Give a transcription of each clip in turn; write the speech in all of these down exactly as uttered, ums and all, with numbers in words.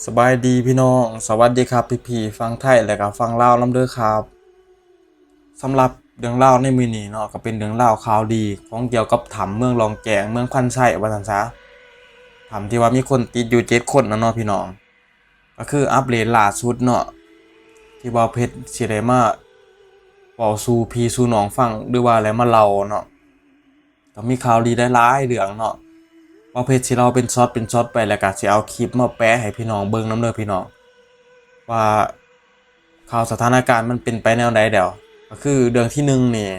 สบายดีพี่น้อง สวัสดีครับพี่ๆฝั่งไทย และก็ฝั่งลาวนำเด้อครับ สำหรับเรื่องราวในมื้อนี้เนาะ ก็เป็นเรื่องราวข่าวดีของเกี่ยวกับถ้ำเมืองล่องแจ้ง เมืองพันไซ ว่าซั่นซะ ถ้ำที่ว่ามีคนติดอยู่เจ็ดคนน่ะเนาะพี่น้อง ก็คืออัปเดตล่าสุดเนาะ ที่บ่าวเพชรสิได้มาเว้าสู่พี่สู่น้องฟัง หรือว่าได้มาเล่าเนาะ ก็มีข่าวดีหลายๆเรื่องเนาะ บ่าวเพชรสิเล่าเป็นช็อตเป็นช็อตไป แล้วก็สิเอาคลิปมาแปะให้พี่น้องเบิ่งนำเด้อพี่น้อง ว่าข่าวสถานการณ์มันเป็นไปแนวใดแล้ว ก็คือเรื่องที่หนึ่งนี่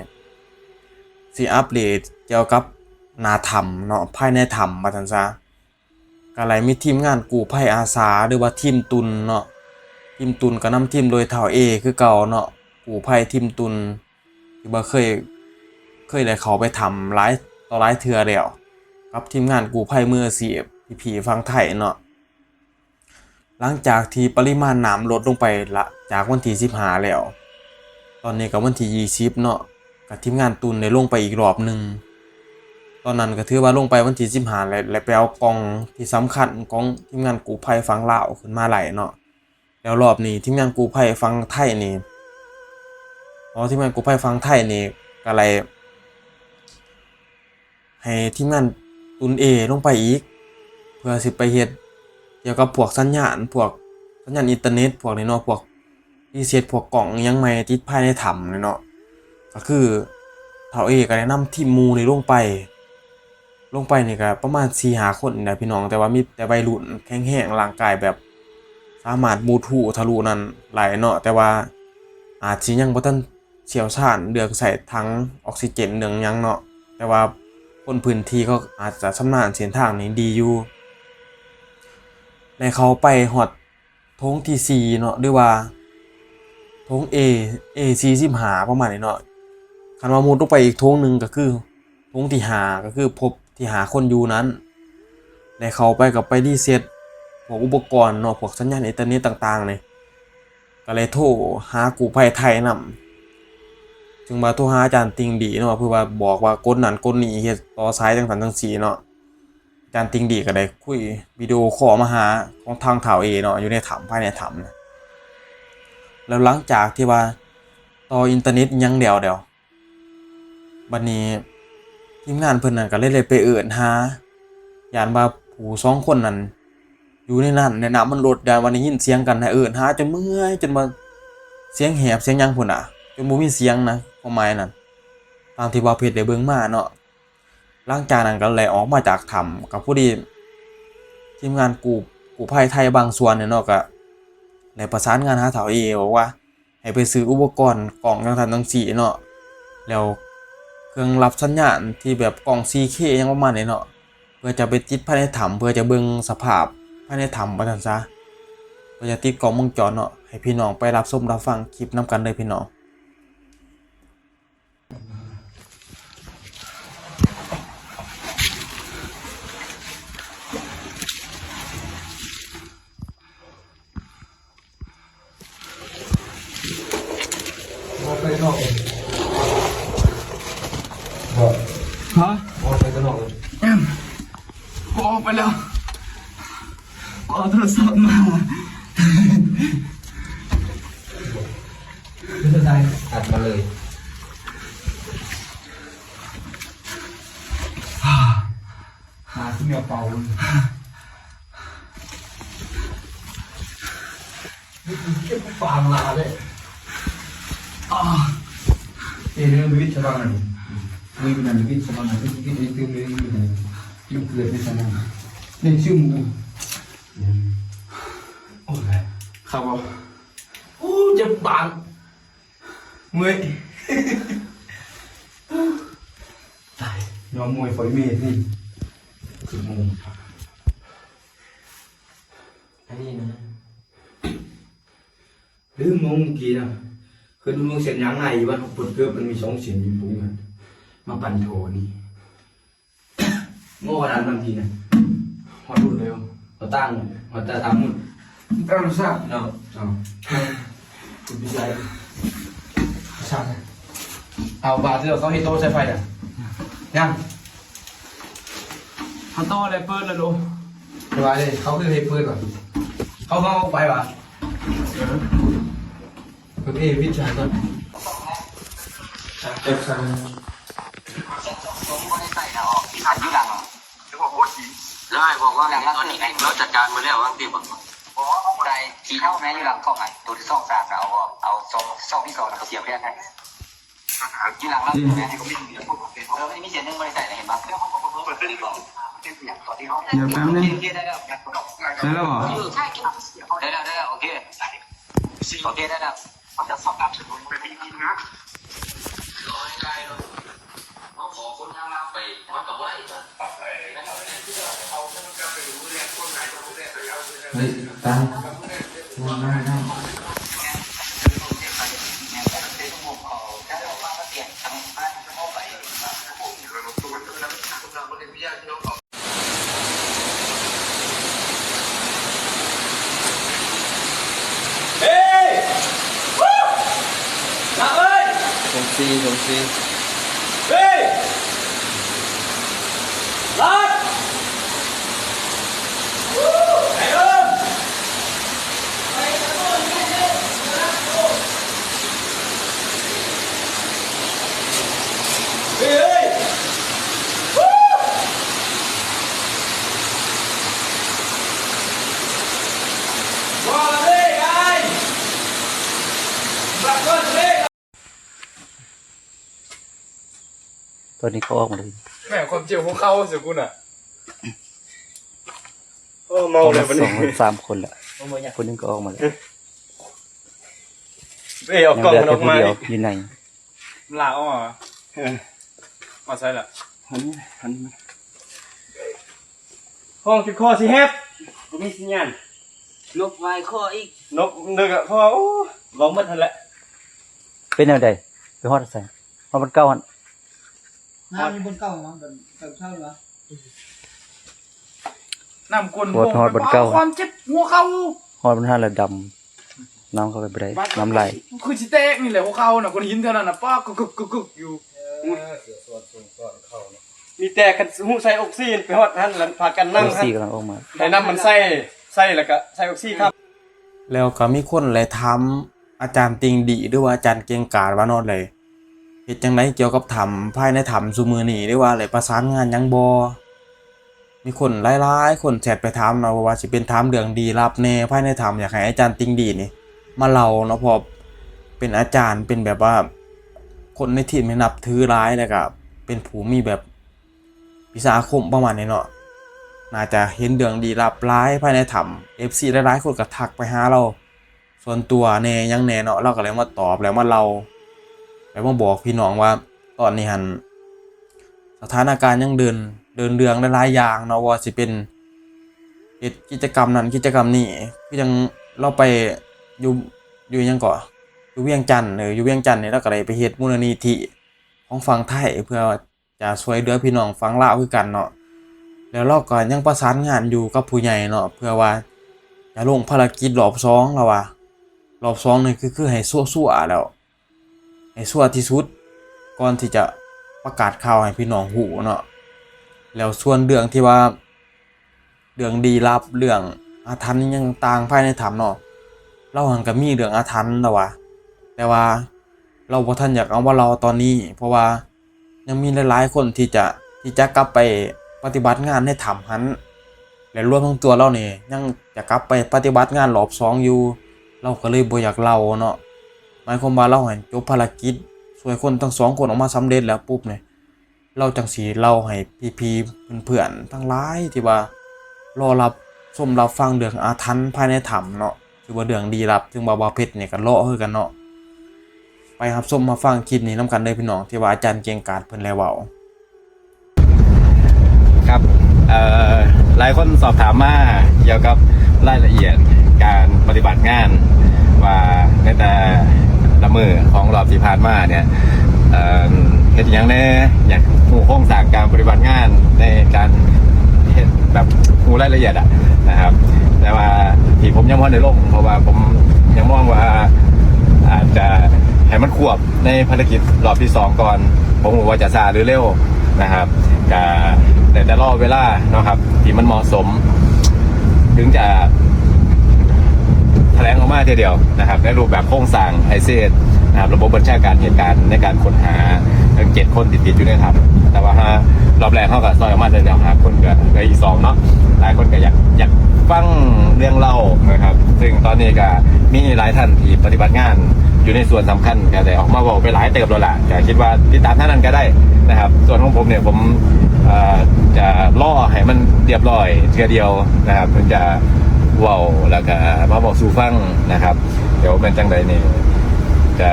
สิอัปเดตเกี่ยวกับหน้าถ้ำเนาะ ภายในถ้ำว่าซั่นซะ ก็ได้มีทีมงานกู้ภัยอาสา หรือว่าทีมตุนเนาะ ทีมตุนก็นำทีมโดยท้าวเอคือเก่าเนาะ กู้ภัยทีมตุน ที่ว่าเคย เคยได้เข้าไปถ้ำหลายต่อหลายเทื่อแล้ว กับทีมงานกู้ภัยมืออาชีพ พี่ๆฝั่งไทยเนาะ หลังจากที่ปริมาณน้ำลดลงไปละ จากวันที่สิบห้าแล้ว ตอนนี้ก็วันที่ยี่สิบเนาะ ก็ทีมงานตุนได้ลงไปอีกรอบหนึ่ง ตอนนั้นก็ถือว่าลงไปวันที่สิบห้า และ และไปเอากล่องที่สำคัญของทีมงานกู้ภัยฝั่งลาวขึ้นมาได้เนาะ แล้วรอบนี้ทีมงานกู้ภัยฝั่งไทยนี่ อ๋อ ทีมงานกู้ภัยฝั่งไทยนี่ก็เลยให้ทีมงานตุนเอลงไปอีก เพื่อสิไปเฮ็ดเกี่ยวกับพวกสัญญาณ พวกสัญญาณอินเทอร์เน็ตพวกนี้เนาะ พวกรีเซ็ตพวกกล่องอิหยังใหม่ติดภายในถ้ำนี่เนาะ ก็คือท้าวเอก็ได้นำทีมหมู่นี่ลงไป ลงไปนี่ก็ประมาณสี่ห้าคนนี่แหละพี่น้อง แต่ว่ามีแต่วัยรุ่นแข็งแรง ร่างกายแบบสามารถมุดฮูทะลุนั่นได้เนาะ แต่ว่าอาจสิยังบ่ทันเชี่ยวชาญเรื่องใช้ถังออกซิเจนเรื่องหยังเนาะ แต่ว่าคนพื้นที่เขาอาจจะชำนาญเส้นทางนี้ดีอยู่ ได้เข้าไปฮอด โถงที่สี่เนาะ หรือว่าโถงเอ เอสี่สิบห้า ประมาณนี้เนาะ คันว่ามุดลงไปอีกโถงหนึ่งก็คือโถงที่ห้า ก็คือพบที่ห้าคนอยู่นั้น ได้เข้าไปก็ไปรีเซ็ตพวกอุปกรณ์เนาะ พวกสัญญาณอินเทอร์เน็ตต่างๆนี่ ก็เลยโทรหากู้ภัยไทยนำ ซึ่งว่าโทรหาอาจารย์ติ่งดีเนาะ เพื่อว่าบอกว่ากดนั่นกดนี่ เฮ็ดต่อสายจั่งซั้นจั่งซี้เนาะ อาจารย์ติ่งดีก็ได้คุยวิดีโอคอลมาหาของทางท้าวเอเนาะ อยู่ในถ้ำ ภายในถ้ำนะ แล้วหลังจากที่ว่าต่ออินเทอร์เน็ตอิหยังแล้ว แล้วบัดนี้ทีมงานเพิ่นนั่นก็เลยได้ไปเอิ้นหา ย้านว่าผู้สองคนนั้นอยู่ในนั้น ในน้ำมันลด ย้านว่าได้ยินเสียงกันนะ เอิ้นหาจนเมื่อย จนว่าเสียงแหบเสียงหยังพุ้นน่ะ จนบ่มีเสียงนะ ความหมายนั่น ตามที่บ่าวเพชรได้เบิ่งมาเนาะ หลังจากนั้นก็เลยออกมาจากถ้ำ ก็พอดีทีมงานกู้ กู้ภัยไทยบางส่วนเนี่ยเนาะ ก็ได้ประสานงานหาท้าวเอ บอกว่าให้ไปซื้ออุปกรณ์กล้องจั่งซั้นจั่งซี้เนาะ แล้วเครื่องรับสัญญาณที่แบบกล้อง ซีเค อิหยังประมาณนี้เนาะ เพื่อจะไปติดภายในถ้ำ เพื่อจะเบิ่งสภาพภายในถ้ำว่าซั่นซะ เพื่อจะติดกล้องวงจรเนาะ ให้พี่น้องไปรับชมรับฟังคลิปนำกันเลยพี่น้อง ออกไปนอกเลยบอกฮะออกไปข้างนอกเลย กูออกไปแล้ว กูเอาโทรศัพท์มา ไม่เป็นไรตัดมาเลย หาที่เมียเป่าเลยเก็บปางลาเลยอ๋อเอเรื่องวิทย์ชาวบ้านนั่นวิทย์นั่นวิทย์ชาวบ้านนั่นวิทย์วิทย์วิทย์วิทย์วิทย์วิทย์เกิดในสนามในชื่อหมูโอ้ยครับผมโอ้เจ็บปางเมื่อย ตายยอมมวยฝอยเมฆนี่สิบโมงอันนี้นะลืมมองเมื่อกี้นะคือดูเมืองเส้นยางในอยู่บ้านเปิดเกือบมันมีสองเส้นอยู่ตรงนั้นมาปั่นโถนี่โง่ขนาดบางทีนะฮอดรุ่นเลย มาตั้งมาตั้งตามมุ่นตั้งซะเนาะเอาคุณพี่ชายสั่งเอาบาทที่เราต้องให้โต๊ะใช้ไฟอ่ะยังเขาโต๊ะอะไรเปิดเลยลูกสบายเลยเขาคือให้เปิดก่อน เขาเขาไปวะ เออ เอวิชาก่อน เอฟซัน อยู่หลัง แล้วไอ้บอกว่าหลังตอนนี้ไง เราจัดการหมดแล้ว วางเตียงบอก บอกว่าเขาได้สีเทาแม่อยู่หลังกล้องไง ตัวที่สองสามนะ เอาออก เอาสอง สองที่สองนะ เสียบแค่นั้น อยู่หลังเราแม่ที่เขาไม่มีเสียง เออ ไม่มีเสียงนึงไม่ได้ใส่นะ เห็นปะ เดี๋ยวแป๊บนึง ใส่แล้วเหรอ ได้แล้ว ได้แล้ว โอเค โอเค ได้แล้ว เฮ้ย ตั้ง นั่ง นั่ง นั่ง เฮ้ย หลับเอ้ย สองสี่ สองสี่ เฮ้ย หลับ ไอ้เอิ้น เฮ้ย เฮ้ย ว่าเลยไอ้ ตอนนี้เขาออกมาเลย แม่งความเจ็บหัวเข่าเสียกูน่ะ โอ้ เมาเลยวันนี้ สองคน สามคนละ คนหนึ่งก็ออกมาแล้ว เอ้ย เอากล้องมันออกมา ยังเหลือแต่ผู้เดียวอยู่ใน ลาออกมา เออ มาใส่ละ หัน หัน ห้องจุดคอสิแฮบ บ่มีสัญญาณ นกวายคออีก นก นกอะคอ โอ้ ลองหมดหั่นแหละ เป็นแนวใด ไปฮอดใส ฮอดบ้านเก่าหั่น น้ำอยู่บนเก่าหรอ แบบ แบบเช่าหรอ น้ำก้น ฮอด ฮอดบ้านเก่า ความเจ็บหัวเข่า ฮอดบ้านหั่นแล้วดำ น้ำเข้าไปบ่ได้ น้ำไหล คือสิแตกนี่แหละหัวเข่าน่ะ คนหินเท่านั้นน่ะ ป๊อกกึกกึกกึกกึกอยู่ เออ เสือสวนสูงสวนเขาเนาะ มีแต่คันฮู้ใส่ออกซิเจนไปฮอดหั่นแล้วพากันนั่ง เอฟซี หั่น กำลังออกมา ให้น้ำมันใส่ ใส่แล้วก็ใส่ออกซิเจนครับ แล้วก็มีคนหลายถามอาจารย์ติ่งดี หรือว่าอาจารย์เก่งกาจว่าเนาะ เลยเฮ็ดจั่งใดเกี่ยวกับถ้ำภายในถ้ำซุมื้อนี้ หรือว่าได้ประสานงานหยังบ่ มีคนหลายๆคนแชทไปถามเนาะ บ่ว่าสิเป็นถามเรื่องลี้ลับแหน่ ภายในถ้ำ อยากให้อาจารย์ติ่งดีนี่มาเล่าเนาะ เพราะเป็นอาจารย์ เป็นแบบว่าคนในถิ่นนี่นับถือหลาย แล้วก็เป็นผู้มีแบบวิชาอาคมประมาณนี้เนาะ น่าจะเห็นเรื่องลี้ลับหลายภายในถ้ำ เอฟซี หลายๆคนก็ทักไปหาเราส่วนตัวแหน่หยังแหน่เนาะ เราก็เลยมาตอบแล้วมาเล่า แล้วมาบอกพี่น้องว่าตอนนี้หั่น สถานการณ์ยังเดิน เดินเรื่องหลายๆอย่างเนาะ ว่าสิเป็นเฮ็ดกิจกรรมนั้นกิจกรรมนี้ คือจั่งเราไปอยู่ อยู่หยังเกาะ อยู่เวียงจันทน์ เออ อยู่เวียงจันทน์นี่เราก็ได้ไปเฮ็ดมูลนิธิของฝั่งไทย เพื่อจะช่วยเหลือพี่น้องฝั่งลาวคือกันเนาะ แล้วเราก็ยังประสานงานอยู่กับผู้ใหญ่เนาะ เพื่อว่าจะลงภารกิจรอบสอง แล้วว่า รอบสองนี่คือ คือให้ชัวร์ๆแล้ว ให้ชัวร์ที่สุด ก่อนที่จะประกาศข่าวให้พี่น้องฮู้เนาะ แล้วส่วนเรื่องที่ว่า เรื่องลี้ลับ เรื่องอาถรรพ์อิหยังต่างภายในถ้ำเนาะ เราหั่นก็มีเรื่องอาถรรพ์แล้ววะ แต่ว่าเราบ่ทันอยากเอามาเล่าตอนนี้ เพราะว่ายังมีหลายๆคนที่จะ ที่จะกลับไปปฏิบัติงานในถ้ำหั้น และรวมทั้งตัวเรานี่ยังจะกลับไปปฏิบัติงานรอบสองอยู่ เราก็เลยบ่อยากเล่าเนาะ หมายความว่าเราให้จบภารกิจ ช่วยคนทั้งสองคนออกมาสำเร็จแล้วปุ๊บเนี่ย เราจั่งสิเล่าให้พี่ๆเพื่อนๆทั้งหลายที่ว่ารอรับชมรับฟังเรื่องอาถรรพ์ภายในถ้ำเนาะ ถือว่าเรื่องลี้ลับ ซึ่งว่าบ่าวเพชรเนี่ยก็รอคือกันเนาะ ไปรับชมรับฟังคลิปนี้นำกันเด้อพี่น้อง ที่ว่าอาจารย์เก่งกาจเพิ่นได้เว้า ครับ เอ่อ หลายคนสอบถามมาเกี่ยวกับรายละเอียดการปฏิบัติงาน ว่าในแต่ละมื้อของรอบที่ผ่านมาเนี่ย เอ่อ เฮ็ดหยังแหน่ อยากรู้โครงสร้างการปฏิบัติงานในการเฮ็ดแบบรู้รายละเอียดอะนะครับ แต่ว่าที่ผมยังบ่ทันได้ลง เพราะว่าผมยังมองว่าอาจจะให้มันควบในภารกิจรอบที่สองก่อน ผมบ่รู้ว่าจะช้าหรือเร็วนะครับ ก็ได้แต่รอเวลาเนาะครับ ที่มันเหมาะสม ถึงจะ แถลงออกมาทีเดียวนะครับ ในรูปแบบโครงสร้างไอเซนะครับ ระบบบัญชาการเหตุการณ์ในการค้นหาทั้งเจ็ดคนที่ติดอยู่ในถ้ำ แต่ว่าฮะรอบแรกเขาก็ซอยออกมาทีเดียวหาคนก็เหลืออีกสองเนาะ หลายคนก็อยากอยากฟังเรื่องเล่านะครับ ซึ่งตอนนี้ก็มีหลายท่านที่ปฏิบัติงานอยู่ในส่วนสำคัญก็ได้ออกมาเว้าไปหลายเติบแล้วล่ะ ก็คิดว่าติดตามท่านนั้นก็ได้นะครับ ส่วนของผมเนี่ยผมเอ่อจะรอให้มันเรียบร้อยเทื่อเดียวนะครับถึงจะเว้าแล้วก็มาเว้าสู่ฟังนะครับ เดี๋ยวแม่นจังใดนี่จะ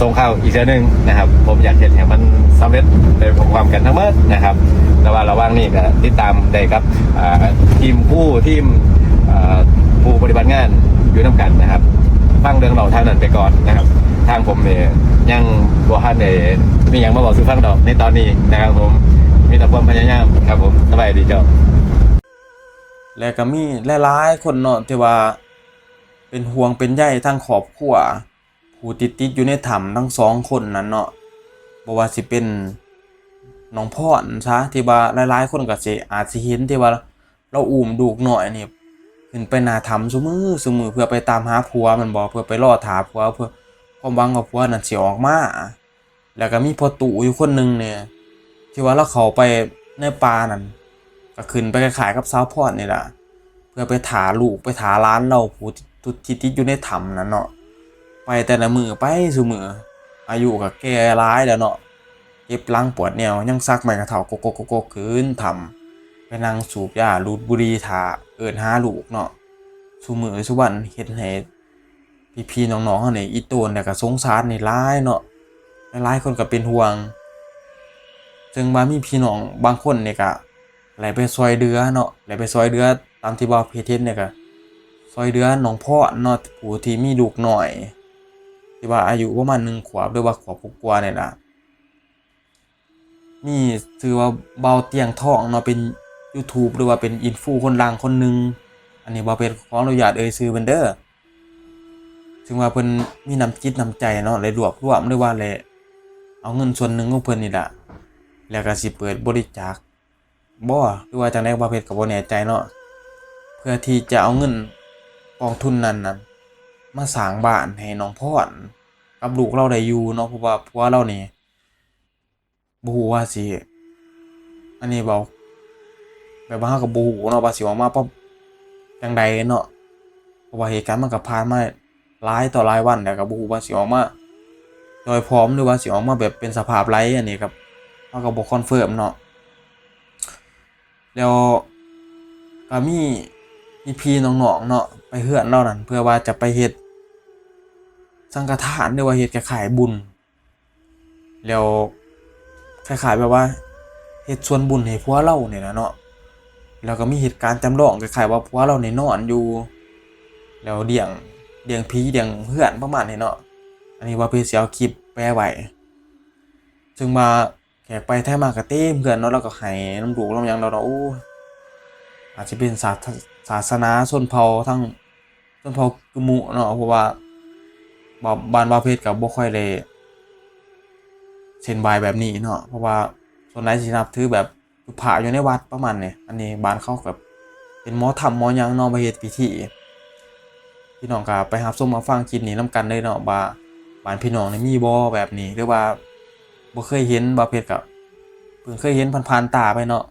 ส่งข่าวอีกเทื่อหนึ่งนะครับ ผมอยากเฮ็ดให้มันสำเร็จไปพร้อมๆกันทั้งหมดนะครับ แต่ว่าระหว่างนี้ก็ติดตามได้ครับอ่าทีมผู้ทีมอ่าผู้ปฏิบัติงานอยู่นำกันนะครับ ฟังเรื่องเล่าทางนั้นไปก่อนนะครับ ทางผมเนี่ยยังบ่ทันได้มีหยังมาเว้าสู่ฟังดอกในตอนนี้นะครับผม มีแต่ความพยายามครับผม สบายดีเจ้า และก็มีหลายๆคนเนาะที่ว่าเป็นห่วงเป็นใยทั้งครอบครัว ผู้ที่ติดอยู่ในถ้ำทั้งสองคนนั่นเนาะ บ่ว่าสิเป็นน้องพรซะ ที่ว่าหลายๆคนก็สิอาจสิเห็นที่ว่าลาวอุ้มลูกน้อยนี่ขึ้นไปหน้าถ้ำซุมื้อซุมื้อ เพื่อไปตามหาผัวแม่นบ่ เพื่อไปรอท่าผัว เพื่อความหวังว่าผัวนั่นสิออกมา แล้วก็มีพ่อตู้อยู่คนหนึ่งเนี่ย ที่ว่าลาวเข้าไปในป่านั่น ก็ขึ้นไปคล้ายๆกับสาวพรนี่ล่ะ เพื่อไปท่าลูกไปท่าหลานลาวผู้ที่ที่ติดอยู่ในถ้ำนั่นเนาะ ไปแต่ละมื้อไปซุมื้อ อายุก็แก่หลายแล้วเนาะ เจ็บหลังปวดแนว ยังซักไม้กระเฒ่ากกๆๆๆ ขึ้นถ้ำ ไปนั่งสูบยาดูดบุหรี่ท่าเอิ้นหาลูกเนาะ ซุมื้อซุวัน เฮ็ดให้พี่ๆน้องๆเฮานี่อีโตนแล้วก็สงสารนี่หลายเนาะ หลายๆคนก็เป็นห่วง ซึ่งว่ามีพี่น้องบางคนนี่ก็ได้ไปซ่อยเหลือเนาะ ได้ไปซ่อยเหลือตามที่บ่าวเพชรเห็นนี่ก็ซ่อยเหลือน้องพรเนาะ ผู้ที่มีลูกน้อย ที่ว่าอายุประมาณหนึ่งขวบหรือว่าขวบกว่าๆนี่ล่ะ มีชื่อว่าบ่าวเตียงทองเนาะ เป็นยูทูบหรือว่าเป็นอินฟูคนดังคนหนึ่ง อันนี้บ่าวเพชรขออนุญาตเอ่ยชื่อเพิ่นเด้อ ซึ่งว่าเพิ่นมีน้ำจิตน้ำใจเนาะ ได้รวบรวมหรือว่าได้เอาเงินส่วนหนึ่งของเพิ่นนี่ล่ะ แล้วก็สิเปิดบริจาคบ่ หรือว่าจั่งใดบ่าวเพชรก็บ่แน่ใจเนาะ เพื่อที่จะเอาเงินกองทุนนั้นน่ะ มาสร้างบ้านให้น้องพรกับลูกลาวได้อยู่เนาะ เพราะว่าผัวลาวนี่ บ่ฮู้ว่าสิ อันนี้เว้า แบบว่าเฮาก็บ่ฮู้เนาะว่าสิออกมาปรับจั่งใดเนาะ เพราะว่าเหตุการณ์มันก็ผ่านมาหลายต่อหลายวันแล้ว ก็บ่ฮู้ว่าสิออกมาจ่อยผอม หรือว่าสิออกมาแบบเป็นสภาพใด อันนี้ก็ เฮาก็บ่คอนเฟิร์มเนาะ แล้วก็มีพี่ๆน้องๆเนาะ ไปเฮือนลาวนั่น เพื่อว่าจะไปเฮ็ดสังฆทาน หรือว่าเฮ็ดคล้ายๆบุญ แล้วคล้ายๆแบบว่าเฮ็ดส่วนบุญให้ผัวลาวนี่ล่ะเนาะ แล้วก็มีเหตุการณ์จำลองคล้ายๆว่าผัวลาวนี่นอนอยู่ แล้วเลี้ยง เลี้ยงผีเลี้ยงเฮือนประมาณนี้เนาะ อันนี้บ่าวเพชรสิเอาคลิปแปะไว้ ซึ่งว่าแขกไปไทมาก็เต็มเฮือนเนาะ ลาวก็ให้นำลูกนำหยังลาวเนาะ โอ้ อาจสิเป็นศาส- ศาสนาชนเผ่าทาง ชนเผ่ากุมุเนาะ เพราะว่าบ้าน บ้านบ่าวเพชรก็บ่ค่อยได้เส้นไหว้แบบนี้เนาะ เพราะว่าส่วนหลายสินับถือแบบพระอยู่ในวัดประมาณนี้ อันนี้บ้านเขาก็เป็นหมอธรรมหมอหยังเนาะ มาเฮ็ดพิธี พี่น้องก็ไปรับชมรับฟังคลิปนี้นำกันเลยเนาะ ว่าบ้านพี่น้องนี่มีบ่แบบนี้ หรือว่าบ่เคยเห็น บ่าวเพชรก็เพิ่งเคยเห็นผ่านๆตาไปเนาะ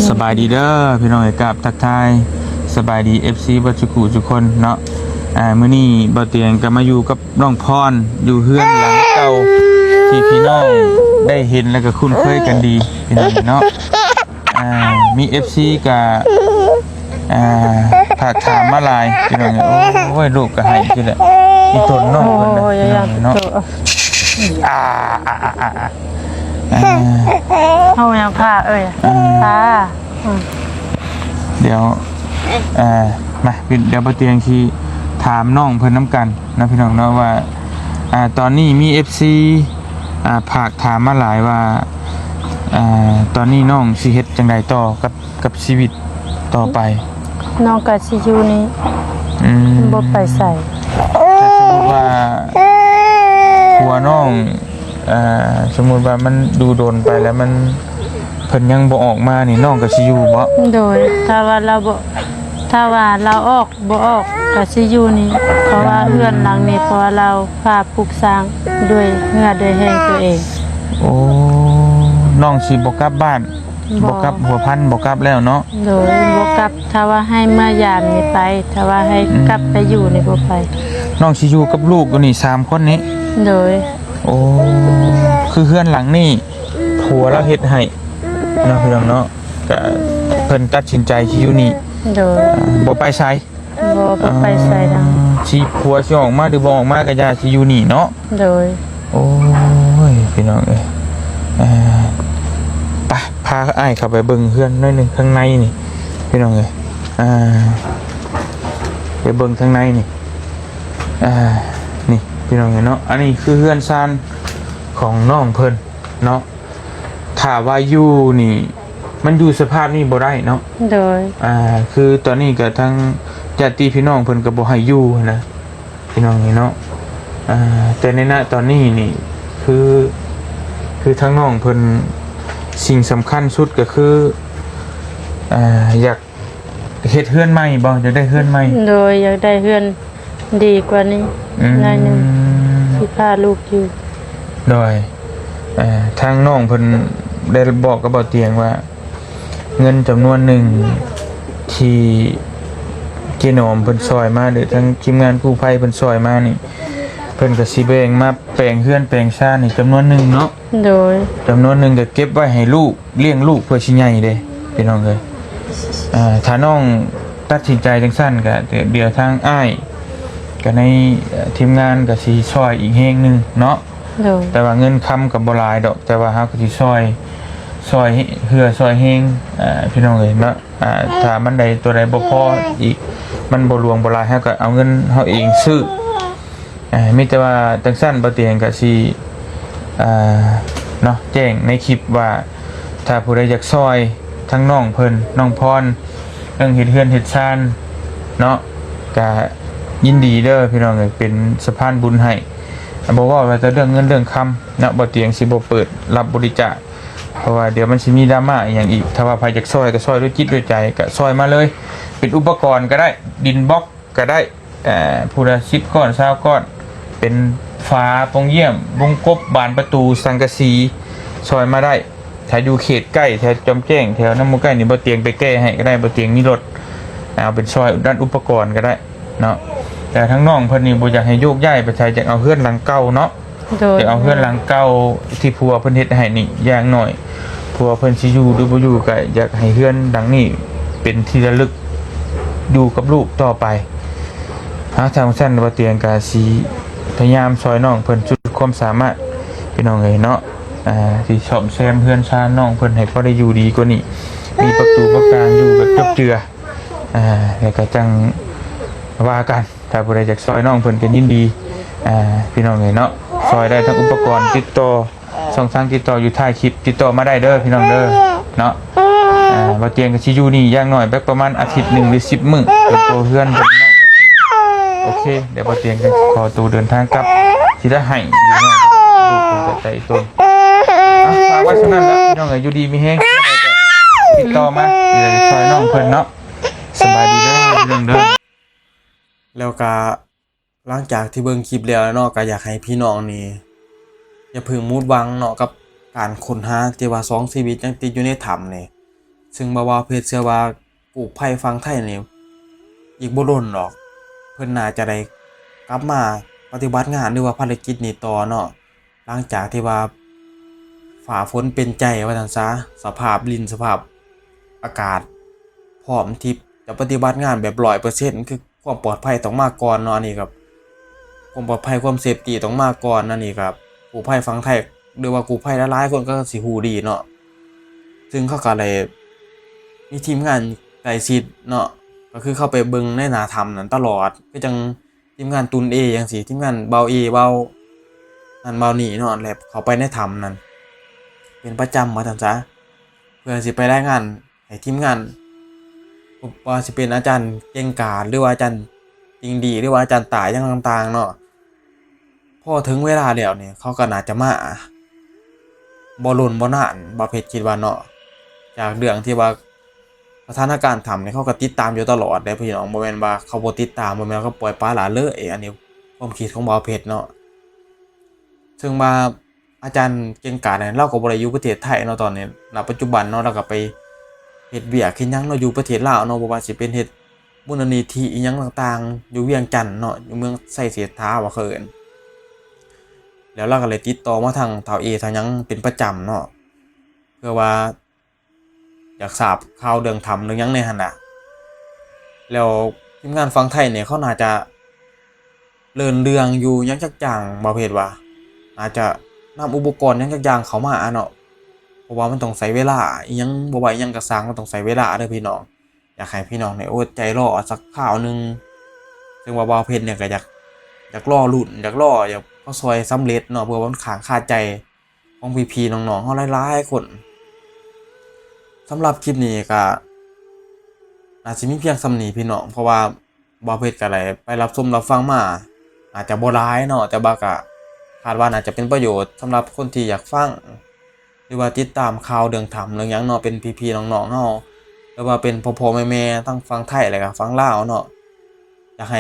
สบายดีเด้อพี่น้องเอ้ย กราบทักทายสบายดี เอฟซี เบิดสุขุสุคนเนาะ อ่า มื้อนี้บ่าวเตียงก็มาอยู่กับน้องพร อยู่เฮือนหลังเก่า ที่พี่น้องได้เห็นแล้วก็คุ้นเคยกันดีพี่น้องเนาะ อ่า มี เอฟซี ก็ อ่า ฝากถามมาหลายพี่น้องเอ้ย โอ้ย ลูกก็ให้ที่แหละ อีตนน้องเพิ่นนะ โอ้ย พี่น้องเนาะ อ่า อ่า อ่า อ่า อ่า เอายังผ้าเอ้ย อ่า ผ้า อืม เดี๋ยว เอ่อ มา เดี๋ยวบ่าวเตียงสิถามน้องเพิ่นนำกันนะพี่น้องเนาะ ว่า อ่า ตอนนี้มี เอฟซี อ่า ฝากถามมาหลายว่า อ่า ตอนนี้น้องสิเฮ็ดจั่งใดต่อกับ กับชีวิตต่อไป น้องก็สิอยู่นี่ อืม บ่ไปไส ถ้าสมมุติว่าผัวน้อง อ่า สมมุติว่ามันดูดนไปแล้วมัน เพิ่นยังบ่ออกมานี่ น้องก็สิอยู่บ่ โดย ถ้าว่าลาวบ่ ถ้าว่าลาวออก บ่ออก ก็สิอยู่นี่ เพราะว่าเฮือนหลังนี้ เพราะว่าลาวพาปลูกสร้างด้วยเหงื่อด้วยแฮงตัวเอง โอ้ น้องสิบ่กลับบ้าน บ่ บ่กลับหัวพัน บ่กลับแล้วเนาะ โดย บ่กลับ ถ้าว่าให้เมือยามนี่ไป ถ้าว่าให้ อืม กลับไปอยู่นี่บ่ไป น้องสิอยู่กับลูกอยู่นี่สามคนนี้ โดย โอ้ คือเฮือนหลังนี้ ผัวลาวเฮ็ดให้เนาะพี่น้องเนาะ ก็เพิ่นตัดสินใจสิอยู่นี่ โดย อ่า บ่ไปไส บ่ บ่ไปไสดอก อ่า สิผัวสิออกมาหรือบ่ออกมาก็อย่า สิอยู่นี่เนาะ โดย โอ้ย พี่น้องเอ้ย อ่า ไป พาอ้ายเข้าไปเบิ่งเฮือนหน่อยหนึ่งข้างในนี่ พี่น้องเอ้ย อ่า ไปเบิ่งข้างในนี่ อ่า นี่ พี่น้องเอ้ยเนาะ อันนี้คือเฮือนซานของน้องเพิ่นเนาะ ถ้าว่าอยู่นี่ มันอยู่สภาพนี้บ่ได้เนาะ โดย อ่า คือตอนนี้ก็ทั้งญาติพี่น้องเพิ่นก็บ่ให้อยู่หั้นนะ พี่น้องนี่เนาะ อ่า แต่ในณตอนนี้นี่ คือ คือทางน้องเพิ่น สิ่งสำคัญสุดก็คือ อ่า อยากเฮ็ดเฮือนใหม่บ่ อยากได้เฮือนใหม่ โดย อยากได้เฮือนดีกว่านี้ อืม หน่อยหนึ่ง สิพาลูกอยู่ โดย เอ่อ ทางน้องเพิ่นได้บอกกับบ่าวเตียงว่า เงินจำนวนหนึ่งที่เจ๊หนอมเพิ่นซอยมา หรือทางทีมงานกู้ภัยเพิ่นซอยมานี่ เพิ่นก็สิแบ่งมาแปลงเฮือนแปลงซานนี่จำนวนหนึ่งเนาะ โดย จำนวนหนึ่งก็เก็บไว้ให้ลูก เลี้ยงลูกเพื่อสิใหญ่เด้ พี่น้องเอ้ย อ่า ถ้าน้องตัดสินใจจังซั่นก็เดี๋ยวทางอ้ายก็ใน เอ่อ ทีมงานก็สิซอยอีกแฮงหนึ่งเนาะ โดย แต่ว่าเงินคำก็บ่หลายดอก แต่ว่าเฮาก็สิซอย ซอยเฮือซอยแฮง อ่า พี่น้องเอ้ยเนาะ อ่า ถ้ามันใดตัวใดบ่พออีก มันบ่หลวงบ่หลาย เฮาก็เอาเงินเฮาเองซื้อ อ่า มีแต่ว่าจังซั่นบ่าวเตียงก็สิ อ่า เนาะ แจ้งในคลิปว่า ถ้าผู้ใดอยากซอยทั้งน้องเพิ่น น้องพร เรื่องเฮ็ดเฮือนเฮ็ดซานเนาะ ก็ยินดีเด้อพี่น้องเอ้ย เป็นสะพานบุญให้ บ่ว่าแต่เรื่องเงินเรื่องคำเนาะ บ่าวเตียงสิบ่เปิดรับบริจาค เพราะว่าเดี๋ยวมันสิมีดราม่าอีหยังอีก ถ้าว่าใครอยากซอยก็ซอยด้วยจิตด้วยใจ ก็ซอยมาเลย เป็นอุปกรณ์ก็ได้ ดินบล็อกก็ได้ เอ่อ ผู้ละสิบก้อน ซาวก้อน เป็นฝาโป่งเยี่ยม วงกบ บานประตู สังกะสี ซอยมาได้ ถ้าอยู่เขตใกล้ แถวจอมแจ้ง แถวน้ำมูใกล้นี่ บ่าวเตียงไปแก้ให้ก็ได้ บ่าวเตียงมีรถ เอาเป็นซอยด้านอุปกรณ์ก็ได้เนาะ แต่ทั้งน้องเพิ่นนี่บ่อยากให้โยกย้ายไปไส อยากเอาเฮือนหลังเก่าเนาะ โดย อยากเอาเฮือนหลังเก่าที่ผัวเพิ่นเฮ็ดให้นี่ อย่างน้อย ผัวเพิ่นสิอยู่หรือบ่อยู่ ก็อยากให้เฮือนหลังนี้เป็นที่ระลึก อยู่กับลูกต่อไป หาทางซั่นบ่าวเตียงก็สิพยายามซอยน้องเพิ่นสุดความสามารถ พี่น้องเอ้ยเนาะ อ่า สิซ่อมแซมเฮือนซานน้องเพิ่นให้พอได้อยู่ดีกว่านี้ มีประตูประกางอยู่แบบจบเจือ อ่า แล้วก็จั่งว่ากัน ถ้าผู้ใดอยากซอยน้องเพิ่นก็ยินดี อ่า พี่น้องเอ้ยเนาะ ซอยได้ทั้งอุปกรณ์ติดต่อ ช่องทางติดต่ออยู่ท้ายคลิป ติดต่อมาได้เด้อพี่น้องเด้อ เนาะ อ่า บ่าวเตียงก็สิอยู่นี่อย่างน้อยแบบประมาณอาทิตย์หนึ่งหรือสิบมื้อ จนตัวเฮือนเพิ่นน้องเพิ่นสิ โอเค เดี๋ยวบ่าวเตียงก็ขอตัวเดินทางกลับ สิได้ให้อยู่เนาะ ลูกเพิ่นก็ใจตน อ่ะ ฝากไว้เท่านั้นละพี่น้องเอ้ย อยู่ดีมีแฮง ติดต่อมา เดี๋ยวจะซอยน้องเพิ่นเนาะ สบายดีเด้อพี่น้องเด้อ แล้วก็หลังจากที่เบิ่งคลิปแล้วเนาะ ก็อยากให้พี่น้องนี่ อย่าเพิ่งหมดหวังเนาะ กับการค้นหาที่ว่าสองชีวิตยังติดอยู่ในถ้ำนี่ ซึ่งบ่าวเพชรเชื่อว่ากู้ภัยฝั่งไทยนี่อีกบ่โดนดอก เพิ่นน่าจะได้กลับมาปฏิบัติงานหรือว่าภารกิจนี้ต่อเนาะ หลังจากที่ว่าฟ้าฝนเป็นใจว่าซั่นซะ สภาพดินสภาพอากาศพร้อมที่จะปฏิบัติงานแบบร้อยเปอร์เซ็นต์ คือความปลอดภัยต้องมาก่อนเนาะ อันนี้ครับ ความปลอดภัยความเซฟตี้ต้องมาก่อน อันนี้ครับ กู้ภัยฝั่งไทย หรือว่ากู้ภัยหลายๆคนก็สิฮู้ดีเนาะ ซึ่งเขาก็เลยมีทีมงานใกล้ชิดเนาะ ก็คือเข้าไปเบิ่งในหน้าถ้ำนั้นตลอด คือจั่งทีมงานตุนเอจั่งซี้ ทีมงานเบาเอเบานั่นเบานี่เนาะ แล้วเข้าไปในถ้ำนั้นเป็นประจำว่าซั่นซะ เพื่อสิไปรายงานให้ทีมงาน บ่ว่าสิเป็นอาจารย์เก่งกาจ หรือว่าอาจารย์ติงดี หรือว่าอาจารย์ตายอย่างต่างๆเนาะ พอถึงเวลาแล้วเนี่ย เขาก็น่าจะมา บ่โดนบ่นาน บ่าวเพชรคิดว่าเนาะ จากเรื่องที่ว่าสถานการณ์ถ้ำเนี่ย เขาก็ติดตามอยู่ตลอดเด้พี่น้อง บ่แม่นว่าเขาบ่ติดตาม บ่แม่นเขาปล่อยปละละเลย อันนี้ความคิดของบ่าวเพชรเนาะ ซึ่งว่าอาจารย์เก่งกาจเนี่ย ลาวก็บ่ได้อยู่ประเทศไทยเนาะ ตอนนี้ ณ ปัจจุบันเนาะ ลาวก็ไปเฮ็ดเวียกเฮ็ดหยังเนาะ อยู่ประเทศลาวเนาะ บ่ว่าสิเป็นเฮ็ดมูลนิธิอิหยังต่างๆ อยู่เวียงจันทน์เนาะ อยู่เมืองไชเศรษฐาว่าเขาเอิ้น แล้วลาวก็เลยติดต่อมาทางท้าวเอท้าวหยังเป็นประจำเนาะ เพื่อว่าอยากทราบข่าวเรื่องถ้ำเรื่องหยังแหน่หั่นน่ะ แล้วทีมงานฝั่งไทยเนี่ย เขาน่าจะเริ่นเรื่องอยู่หยังจักอย่าง บ่าวเพชรว่า อาจจะนำอุปกรณ์หยังจักอย่างเข้ามาเนาะ เพราะว่ามันต้องใช้เวลา อิหยัง บ่ว่าอิหยังก็ซ่าง มันต้องใช้เวลาเด้อพี่น้อง อยากให้พี่น้องเนี่ยอดใจรอสักคราวหนึ่ง ซึ่งว่าบ่าวเพชรเนี่ยก็อยาก อยากรอลุ้น อยากรอ อยากให้ซอยสำเร็จเนาะ เพื่อว่ามันค้างคาใจของพี่ๆน้องๆเฮาหลายๆคน สำหรับคลิปนี้ก็น่าสิมีเพียงส่ำนี้พี่น้อง เพราะว่าบ่าวเพชรก็ได้ไปรับชมรับฟังมา อาจจะบ่หลายเนาะ แต่ว่าก็คาดว่าน่าจะเป็นประโยชน์สำหรับคนที่อยากฟัง หรือว่าติดตามข่าวเรื่องถ้ำเรื่องหยังเนาะ เป็นพี่ๆน้องๆเฮา หรือว่าเป็นพ่อๆแม่ๆทั้งฝั่งไทยและก็ฝั่งลาวเนาะ อยากให้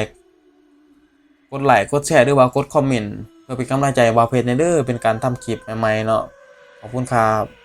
กดไลค์กดแชร์ หรือว่ากดคอมเมนต์ เพื่อเป็นกำลังใจบ่าวเพชรแหน่เด้อ เป็นการทำคลิปใหม่ๆเนาะ ขอบคุณครับ